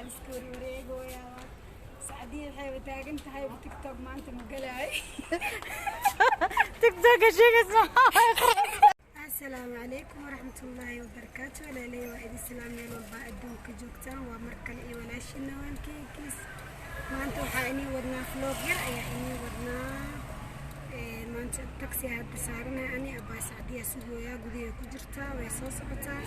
Iska warwareegoyaa. Sacdiya waxayba taagan tahay TikTok maanta ma galaay. TikTok sheegaysa. Asalaamu calaykum waraxmatullaahi wabarakaatu. Walaaley, waa idin salaam meel walba adduunka joogtaan. Waa mar kale iyo walaashiina Walkeekiis. Maanta waxaa inii wadnaa vlog yar ayaa inii wadnaa. Maanta taxi hadda saaranahay ani abaa. Sacdiya sugooyaa, gudahay ku jirtaa, way soo socotaa.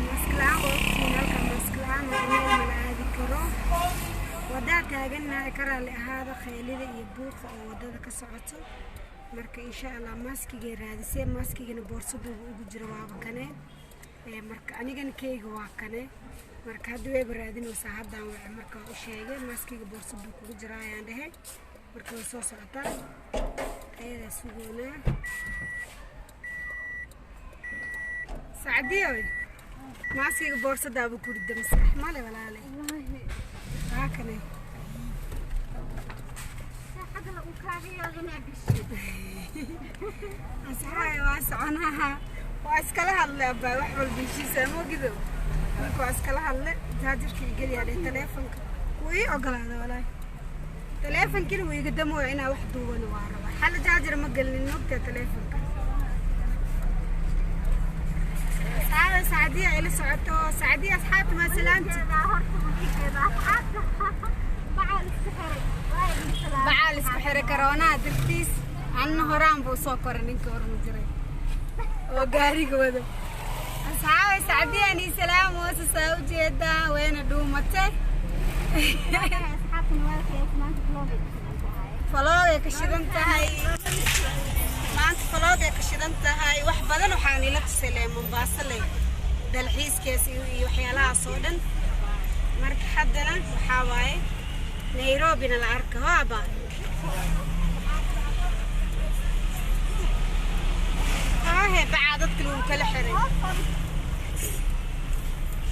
Mask la-aan waa ogtihiin, halka mask la-aan waa meel mala aadi karo. Wadaa taagannahay, ka raalli ahaada khaylida iyo buuqa oo wadada ka socoto. Marka insha Allah maaskigay raadisee, maaskigana boorsaduuba ugu jira, waaba kane. Marka anigana keyga waa kane. Marka hadda wayba raadinaysaa, haddaan wace. Marka waa u sheegay, maaskiga boorsaduu kugu jira ayaan dhehe. Marka way soo socotaa, ayadaa sugoonaa. Sacdiyoy, maaskiga boorsadaaba ku rida, maskax male walaale, waa kane. Asxaabi, waa soconaha, waa iskala hadle abaa, wax walba heshiisa mogido. Marka waa iskala hadle, jaajarka igeliyaa dheh, taleefonka wuu ii ogolaada walaahi. Taleefonkina wuu iga damooya, inaa wax duubana waa rabaa. Xal jaajar ma gelinin mogtaa taleefonka. Asxaabi, Sacdiya ila socoto. Sacdiya, asxaabta maa salaamti. Bacaa la isku xiray karoonaha dartiis. Anna horaan buu soo koray ninka horma jiray oo gaariga wado. Asxaabi, Sacdiya nii salaam hoose saa u jeedaa, wayna dhuumatay. Vlog-ay ka shidan tahay maanta, vlog-ay ka shidan tahay. Wax badan waxaan ila tusay le Mombaaso le dalxiiskees iyo waxyaalahaas oo dhan. Marka haddana waxaa waaye Nairobina la arka hoaba. Haahe, bacaa dadka lagu kala xiray.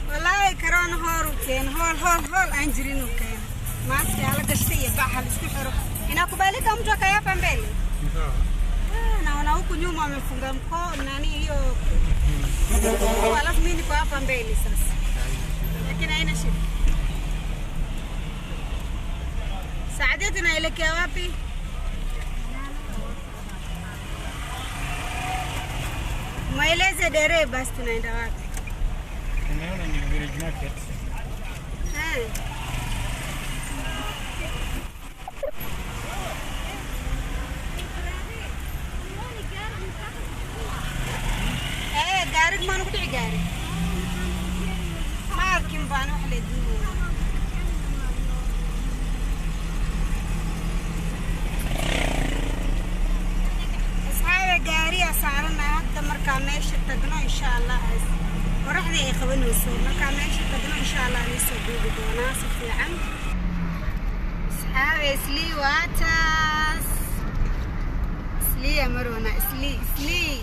Wallaahi karoona hooruu keeno, hool hool hool aan jirin uu keeno. Maaski hala gashtay iyo bac hala isku xiro. Inakubalika mtu akae hapa mbele? Ah, naona huku nyuma wamefunga mkono nani hiyo, alafu mimi niko hapa mbele sasa, lakini haina shida. Saadia, tunaelekea wapi? Mweleze dere basi tunaenda wapi? Tumeona ni Village Market. Eh. Eh, gaarig maan ku dhici gaari. Ma arkin baan wax la duubo. Asxaabe, gaariyaa saaranahay hadda. Markaa meesha tagno insha Allah, qoraxdii ay qabanayso, markaa meesha tagno insha Allah soo duubi doonaa si fiican. Asxaabe, Islii waataas, Isliya marwana, Islii, Islii.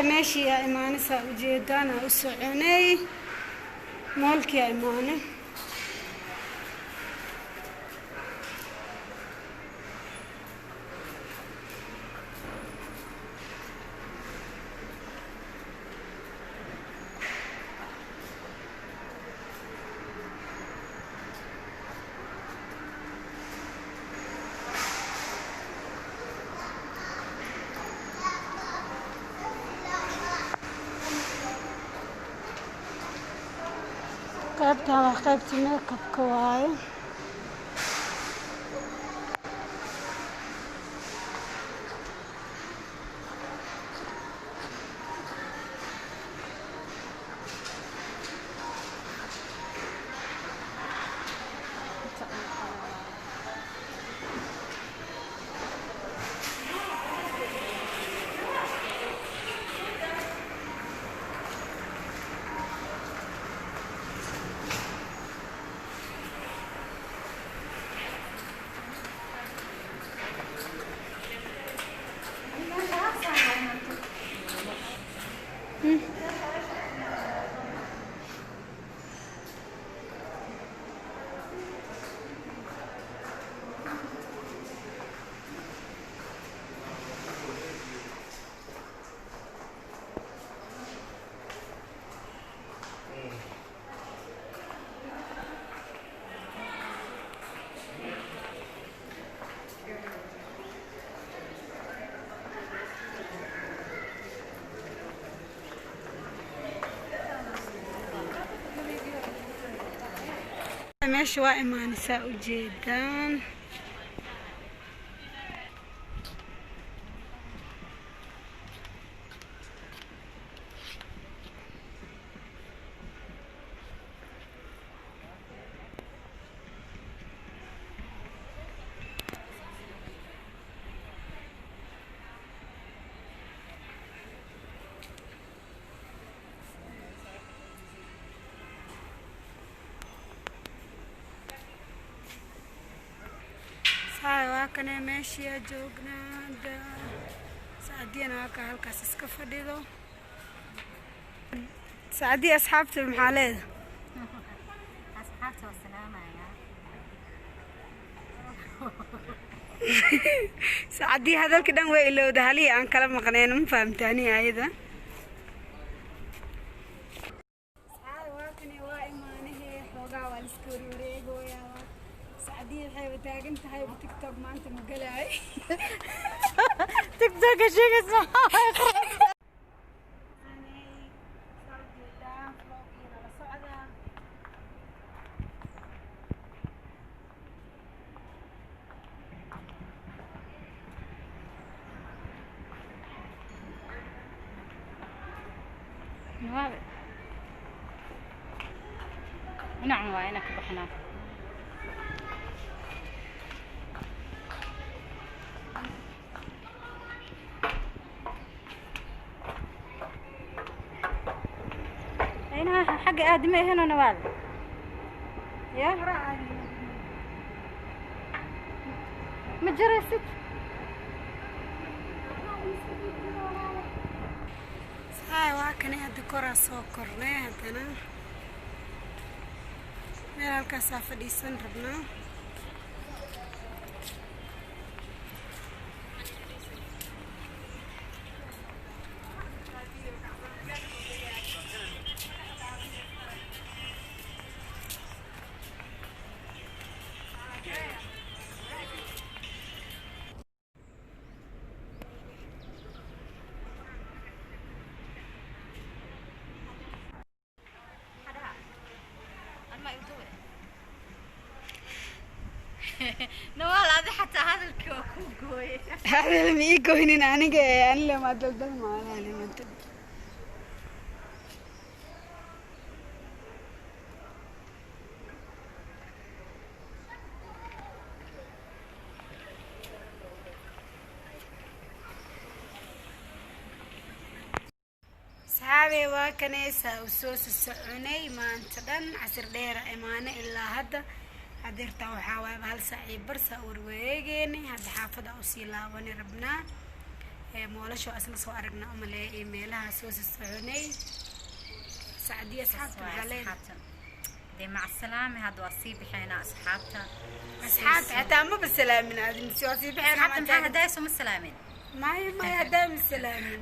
Saxaabay, meeshii aa imaanay, saa ujeedaan aa u soconay, mallkii aa imaanay. Qaybtan waa qaybta makeupka waaye. Meesha waa imaanaysaa, ujeedaan. Saay, waa kane meeshiyaa joognaa hadda. Sacdiyana waa ka halkaas iska fadhido. Sacdiya, asxaabta maxaa leeda? Asxaabta waa salaamaya. Sacdiya hadalka dhan way ilowda, halihii aan kala maqnayn ma fahamtaani ayada. Saxaabta, waa kane, waa imaanahee, xoogaa waa liska warwareegoyaa. Sacdiya waxayba taagan tahay TikTok maanta ma galaay. TikToka sheegaysa. Anay saa ujeedaan, vloggiina la socdaa. Nawaal dhinacan waa inaan ka baxnaa. Aynaha xagga aadi ma aheno, Nawaal ya ma jaraysid. Saay, waa kani hadda koraa soo kornay, haddana meel halkaasaa fadhiisan rabnaa. Nawaal, adi xataa hadalkii waa kuu gooyey. Hadal ma ii goynin aniga ee anile maa daldal maalaani maanta. Saxaabey, waa kanaysaa u soo soconay maanta dhan, casir dheera imaane ilaa hadda. Hadeertaa waxaa waayaba 1 saac iyo bar saa warwareegeynay. Hadda xaafada usii laabani rabnaa. Mallasha waa isla soo aragna umaleeya iyo meelaha soo soconay. Sacdiya, asxaabta maxaa leedahay? Asxaabta dee mac salaame, hadda waa sii bixaynaa asxaabta. Asxaabta xataa maba salaamin adin, si waa sii bixeen. Asxaabta maxaa haddaa suma salaamin? Maya, maya, haddaa ma salaamin,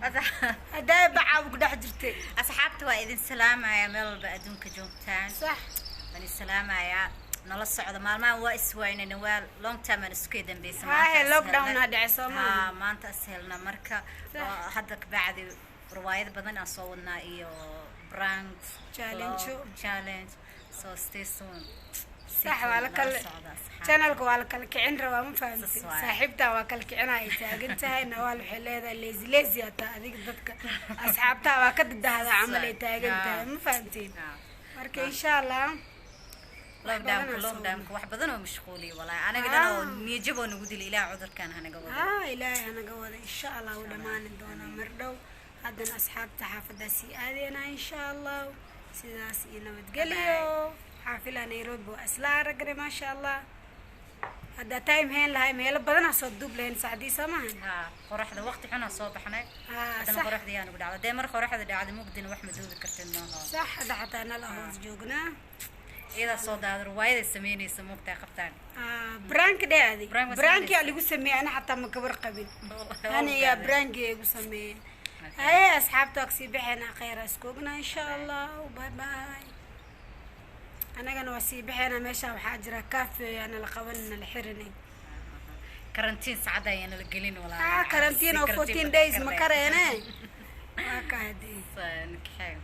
haddaa bacaa ku dhex jirtay. Asxaabta waa idin salaamaya meel walba adduunka joogtaan. Waan idin salaamayaa, nala socda. Maalmahan waa iswaynay Nawaal, long time aan isku dambeysay. Haye, lockdown aa dhacay, soo maaha? Haa, maanta is helna marka. Waa hadda kabacdi riwaayad badan aan soo wadnaa iyo pranks. Challenge. Vlog, challenge, so stay soon. Sax, waa la kala Nala socda asxaabta. Channelka waa la kala kicin rabaa, ma fahamtay? Sas waaye. Saaxiibtaa waa kala kicina ay taagan tahay Nawaal. Waxay leedahay lazy lazy ataa adiga, dadka asxaabtaa waa ka dadahdaa camal ay taagan tahay, ma fahamteen? Marka insha Allah Lockdownka badanaa soo lockdownka wax badan oo mashquuliya walaahi, anaga dhan oo niyajab oo nagu dilay. Ilaah cudurkan hanaga wado. Haa, Ilaahay hanaga wada, insha Allah wuu dhammaani doonaa mar dhow. Haddana asxaabta xaafaddaa sii aadeynaa insha Allah. Sidaas iyo nabadgelyo. Xaafilaa Nairobi waa isla aragnay, maasha Allah. Haddaa time hayn lahay meelo badanaa soo duub lahayn, sacdii, soo maahan? Haa, qoraxda waqti xunaa soo baxnay. Haddana qoraxda yaa nagu dhacda dee, mar qoraxda dhacda mugdina wax ma duubi kartid maaha. Sax, hadda xataa nala hoos joognaa. Iyadaa soo daada, riwaayaday sameynaysa moogtaa qabtaan. Prank dheh adig. Prank waa Pranki aa sameynaysa. lagu sameeyey, ana xataa ma gabar qabin ani yaa pranki igu sameeyey. Haye asxaabta, waa kasii baxeena, khayr isku ognaa insha Allah. Bye bye. Anagana waa sii baxeena, meesha waxaa jira curfew, yaana la qaban, nala xirinay. Karantiin saacadda ayaan nala gelin walaa. Karantiin oo 14 days ma kareene, waa ka hadee. Kaxeey.